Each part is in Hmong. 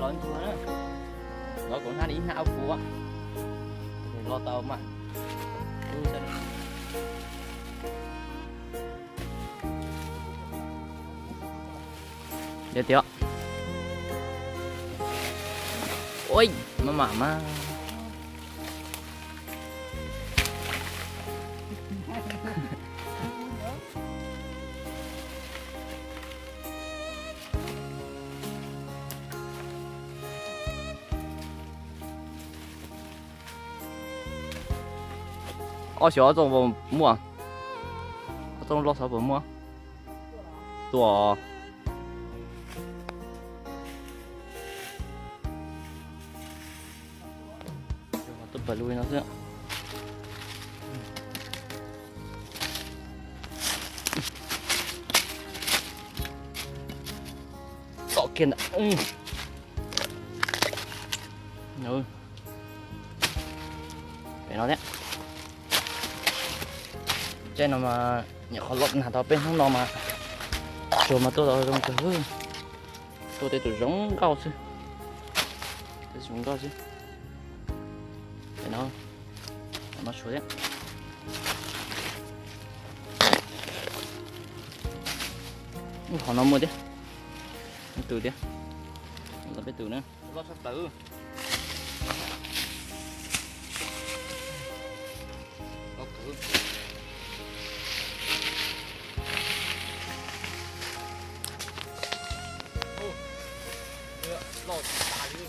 Ntxuag na, no kuv hnab li ib hnab kuv los tau mas. Tias, ua, maj mam mas. Ob xyov ob txooj puas muaj, ob txooj loj xyov puas muaj. Tuaj, tuaj pawg lug no xwb. Tom kiag ntawd. Pem no thiab. Tsaib no mas nyuam qhuav los nag tau peb hnub no mas tsuag mas tuaj tau zoo kawg. Tuaj tej tus zoo nkauj xwb. Tej zoo nkauj xwb. Pem no, no tshuav thiab. Qhov no muaj thiab. Ib tug thiab. Los peb tus na. Loj tshaj plaws. Loj kawg. Loj tas li.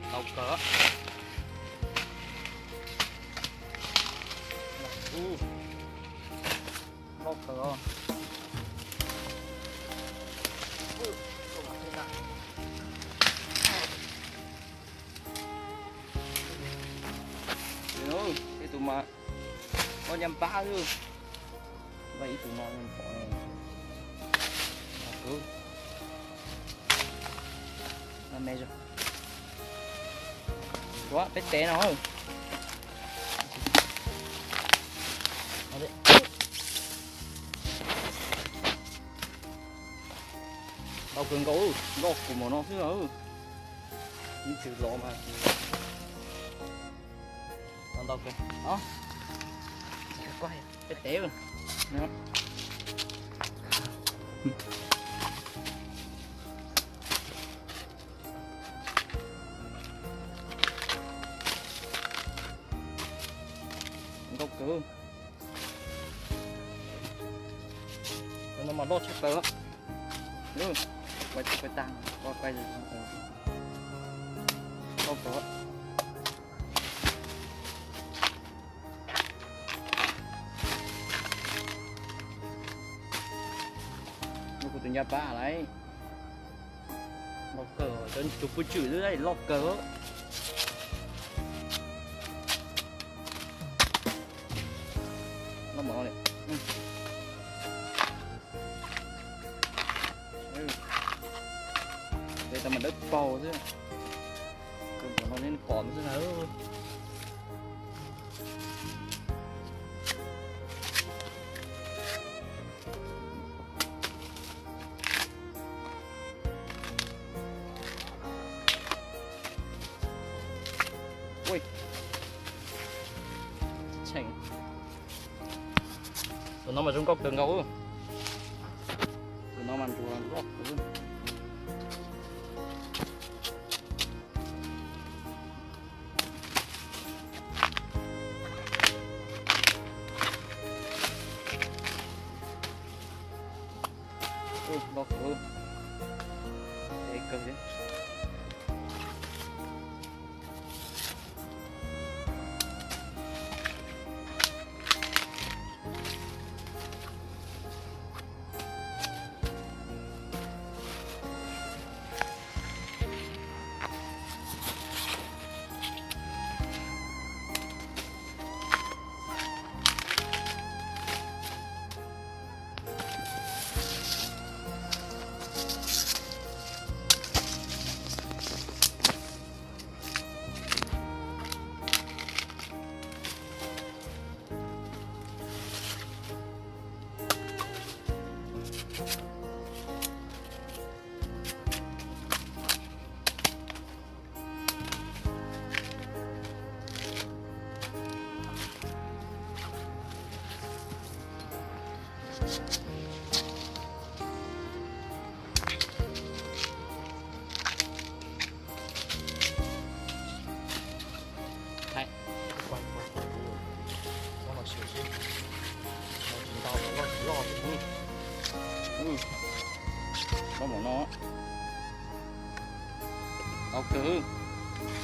Ntau kawg. Loj kawg os. Tej tus mas loj nyab npab xwb. Vaj ib tug no pom no me, peb tev no. Ntau kawg nkaus, loj kuv mus no xwb. Ib txwm los mas ntau kawg. Peb tev. Nkauj kawg. Cov no mas loj tshaj plaws. Kuv tsis pais tag, kuv pais nkauj kawg. Kuv tus ncaj pab lawm. Loj kawg, cov tus pub tswm xwb loj kawg. Loj mov li. Tau mas dawb paug xwb. Tus no nej pom xwb na. Ui, tseem, tus no mas zoo nkauj kawg nkaus. Tus no mas ntsuag nkauj kawg. Ub, loj kawg. Ej, kawg thiab. No, tau kawg,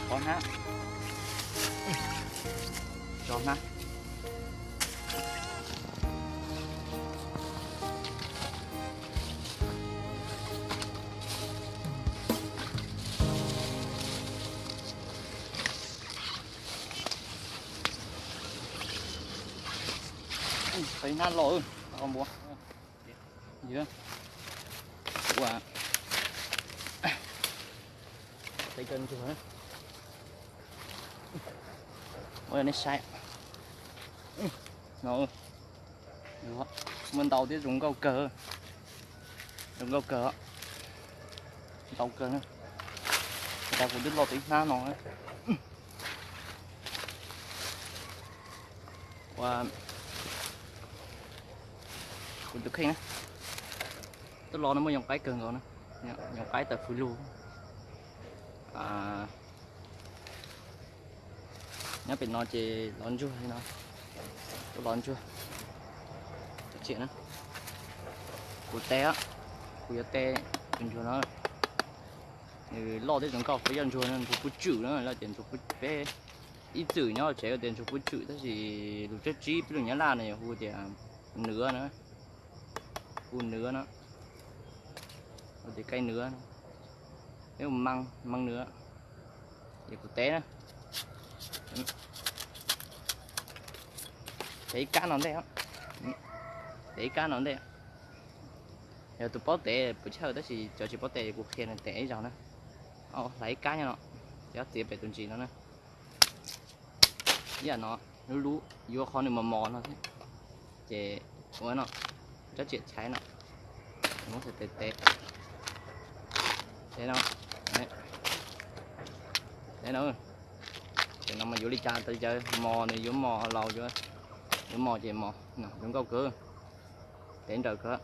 tso hnab, tso hnab. Tau hnab los, tau npua. Ua, ua nej saib no, muaj ntau thiab zoo nkauj kawg, zoo nkauj kawg, ntau kawg. Cas kuv twb los tau ib hnab no. Ua, kuv tus kheej na, twb los no muaj yoov qaib kawg nkaus na, yoov qaib tawm fws lug. Nyob pem no ces los ntsuag li no, tuaj los ntsuag. Tsiam na, kuv teb, kuv yuav teb tus ntsuag no. Nws loj thiab zoo nkauj, peb yog ntsuag no, ntsuag puj tswm na, loj tias ntsuag puj, peb ib txwm nyob tsev tias ntsuag puj tswm, tab sis lus tsab tsib peb lus Nyab Laj no yog hu tias nws na, hu nws na, hu tias kaij nws, peb hu mas mas nws. Ces kuv teb na, teb ib kab no ntej, teb ib kab no ntej. Yog tus paub teb puas chawj, tab sis cov tsis paub teb kuv qhia nws teb ib zaug na. Hlais ib kab nyob no, ces txiav pem tus ntsis no na. Ib yam no, lub lub yuav qhov nws mos mos no thiab. Ces ua no, rab tsiam chaiv no, muab teb teb, teb no, teb no. Ces no mas yuav li cas tau li cas, mos nws yuav mos laus, yuav mos ces mos, zoo nkauj kawg, teb nrawm kawg.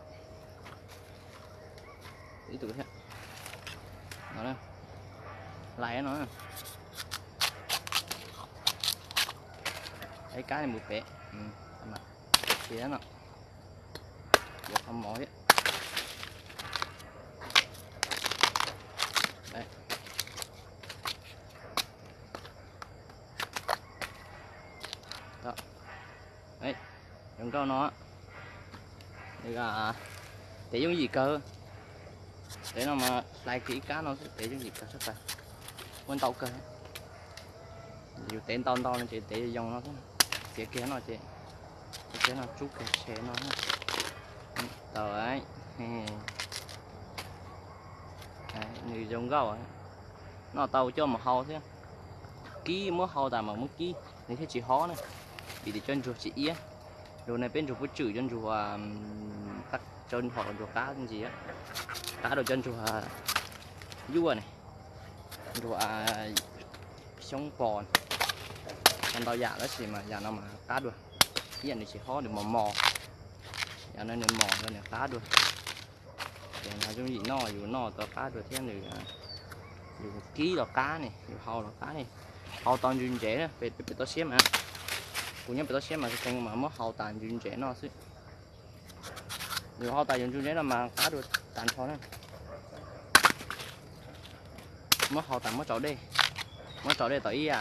Ib tug thiab no, hlais no, ib kab mus pem, txiav no, yuav qhov mos thiab. Zoo nkauj no, teb yooj yim kawg. Teb no mas hlais kiag ib kab no xwb, teb yooj yim kawg sab tas, muaj ntau kawg. Yus teb ntau ntau no ces teb yoo no xwb, txiav kiag no ces, txiav kiag no tsub kiag tshem no. Tau, nws zoo nkauj, noj tau coj mus hau thiab. Kib, muab hau tas mas muab kib nws thiaj tsis hob na, vim tias cov ntsuag tsis iab. Ntsuag ne peb ntsuag puab tswm cov ntsuag, cov ntsuag qab ntsis, qab rau cov ntsuag yuaj ne, ntsuag xyoob pos, ntau yam tab sis mas yam no mas qab dua. Ib yam nws tsis hob, nws mos mos, yam no nws mos nws qab dua. Ces no yooj yim noj, yus noj tau qab dua thiab nws, yus kib los qab ne, yus hau los qab ne. Hau tau ntsws ntsev na, peb pem toj siab mas, kuv nyob pem toj siab mas tseem mas muab hau tas ntsws ntsev noj xwb. Yus hau tas yus ntsws ntsev no mas qab dua tag nrho na. Muab hau tas muab tsau dej, muab tsau dej tau ib,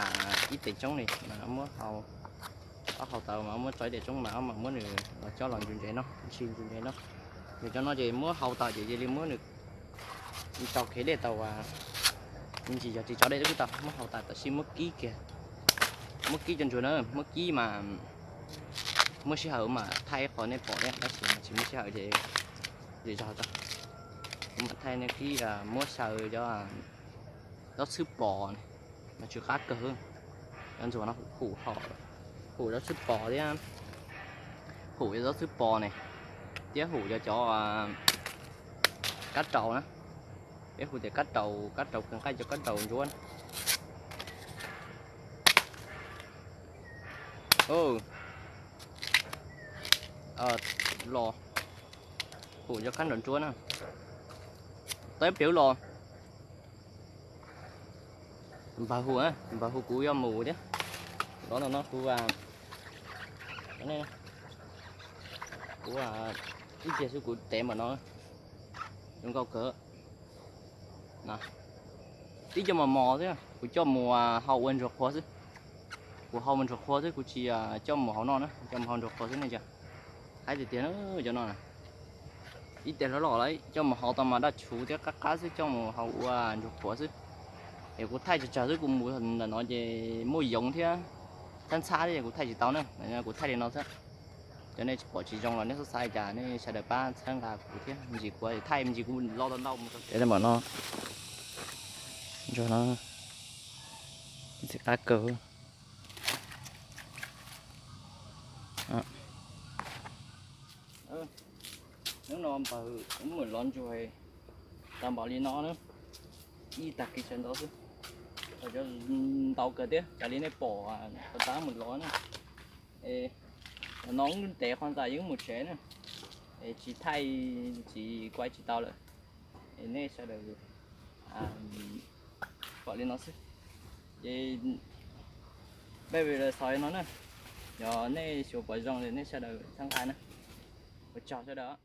ib tes tsoob li mas muab hau, ob hau tau mas muab tsau ib tes tsoob mas muab nws los cob los ntsws ntsev noj, ntsis ntsws ntsev noj. Yus cov no ces muab hau tas ces cia li muab nws tsau kev dej tau, ntsis yog tsis tsau dej twb tau, muab hau tas tam sim muab kib kiag, muab kib cov ntsuag na, muab kib mas muaj sij hawm mas thaij qhov nej pom thiab, tab sis mas tsis muaj sij hawm ces zej zog tso. Kuv mam thaij nej kib, muab xyaw cov, cov txhwb pos ne, mas tsw qab kawg. Cov ntsuag no hum, hum cov txhwb pos thiab, hum cov txhwb pos ne, thiab hum cov, cov kab raus na. Peb hu tias kab raus, kab raus kawg nqaij, cov kab raus ntsuab na. Los hum cov kab raus ntsuab na. Tau ib pliag los. Npawg hu, npawg hu kuv yuav mus thiab. Los no no kuv, kuv ib pliag xwb kuv tev npaum no, zoo nkauj kawg. Twb coj mus mos xwb, kuv coj mus hau ua ntsuag qhuav xwb. Kuv hau mus ntsuag qhuav xwb, kuv tsis coj mus hau noj na, coj mus hau ntsuag qhuav xwb ne. Haib tiag tiag cov no na. Ib tes hlob los lawm, coj mus hau tau mas daj tshuv thiab qab qab xwb, coj mus hau ua ntsuag qhuav xwb. Es kuv thaij tsawg tsawg xwb, kuv mus ntawm no ces muaj yoov thiab ntxhab ntxhab thiab kuv thaij tsis tau na. Kuv thaij li no xwb. Cov nej pom tsis zoo los nej xav xav li cas nej sawv daws pab txhawb nqa kuv thiab, me ntsis kuv thaij me ntsis kuv lo tau ntau mus rau tsev. Tam no ntsuag no ntxim qab kawg. Hnub no npawg wb mus lov ntsuag tau npaum li no na, ib tag kis sawv ntxov xwb. Cov ntau kawg thiab, raws li nej pom, tab mus lov na. Es no wb ntev qhov ntawd yeej mus tsev na, es tsis thaij tsis kuaib tsis tau lawm. Es nej sawv daws pom li no xwb. Ces peb video xaus li no na. Yog nej xyuas pom zoo ces nej sawv daws txhawb nqa na. Ua tsaug sawv daws.